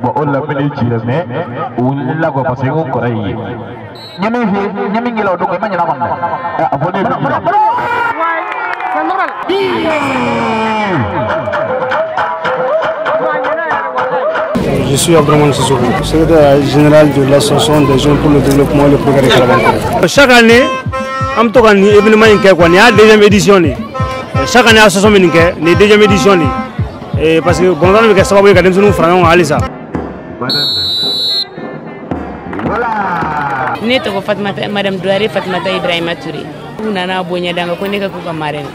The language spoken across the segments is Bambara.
Bon o la bɛ ci la mais o wulila quoi parce que o kɔrɔ ye n ye min f'i ye n ye min k'i la o don i ma ɲinɛ a kɔni dɛ a fɔ ne ye min k'i la. Je suis Abdraman Sissoko, secrétaire général de l'Association des jeunes pour le développement et le progrès de Kalabankoro. Chaque année, an bɛ to ka nin événement in kɛ quoi, nin y'a deuxième édition de ye. Chaque année association bɛ nin kɛ, nin ye deuxième édition de ye. Parce que balontan bɛ kɛ sababu ye ka denmisɛnninw fara ɲɔgɔn kan halisa. Ne tɔgɔ Fatumata, Madame Douare Fatumata Ibrahima Touré. U nana bonya d'an kan ko ne ka k'u ka marraine.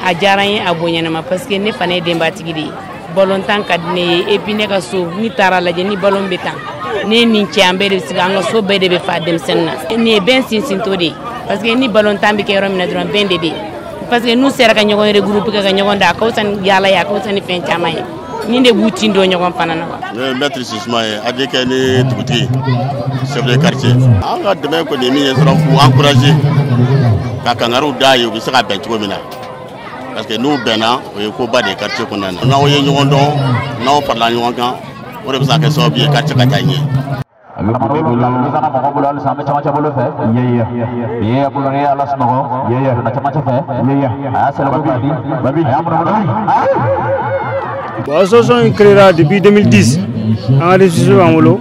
A diyara n ye, a bonyana ma parce que ne fana ye denbatigi de ye. Balontan ka di ne ye et puis ne ka so ni taara lajɛ ni balon bɛ tan ne ni cɛ an bɛɛ de bɛ sigi an ka so bɛɛ de bɛ fa denmisɛnnin na. Nin ye bɛn sinsinto de ye parce que ni balontan bɛ kɛ yɔrɔ min na dɔrɔn bɛn de bɛ yen parce que n'u sera ka ɲɔgɔn regroupe ka ɲɔgɔn da a ka fisa ni yaala ye a ka fisa ni fɛn caman ye ni de b'u tin don ɲɔgɔn fana na wa. Ne ye maître Sisuma ye ADK ni dugutigi chef de quartier. An ka dɛmɛ kɔni ye min ye dɔrɔn k'u encourager ka kangariw d'a ye u bɛ se ka bɛn cogo min na. Parce que n'u bɛnna o ye koba de ye quartier kɔnɔna na. N'aw ye ɲɔgɔn dɔn n'aw farala ɲɔgɔn kan o de bɛ se ka kɛ sababu ye quartier ka taa ɲɛ. A bɛ bolo bolo la mɔgɔ bolo halisa an bɛ camancɛ bolo fɛ ye bolo ni ala sunɔgɔ ye donna camancɛ fɛ ye a y'a sɛlɛko k'a di babi a y'a munumunu. Bon, association in créera depuis 2010 an ka récépissé b'an bolo.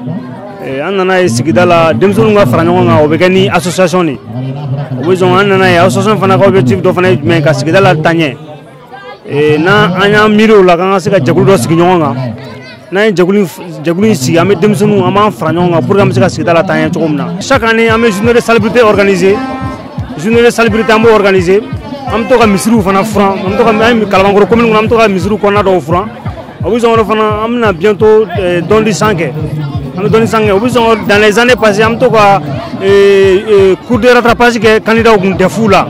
An nana ye sigida la denmisɛnninw ka fara ɲɔgɔn kan o bɛ kɛ ni association de ye. O bɛ sɔn an nana ye association fana ka objectif dɔ fana ye jumɛn ye ka sigida la taa ɲɛ. N'an an y'an miiri o la k'an ka se ka jɛkulu dɔ sigi ɲɔgɔn kan. N'an ye jɛkulu in sigi an bɛ denmisɛnninw an b'an fara ɲɔgɔn kan pour que an bɛ se ka sigida la taa ɲɛ cogo min na. Chaque année an bɛ journée de salubrité organiser. Journée de salubrité an b'o organiser. An bɛ to ka misiriw fana furan. An bɛ to ka an ye Kalabankɔrɔ commune kɔnɔ an bɛ to ka misiriw kɔnɔna dɔw furan. O bɛ sɔn fana an bɛna bientôt dɔndi san kɛ. An bɛ dɔnni san kɛ o bɛ sɔn dans les années passées an bɛ to ka cours de rattrapage kɛ candidat kun DEF la.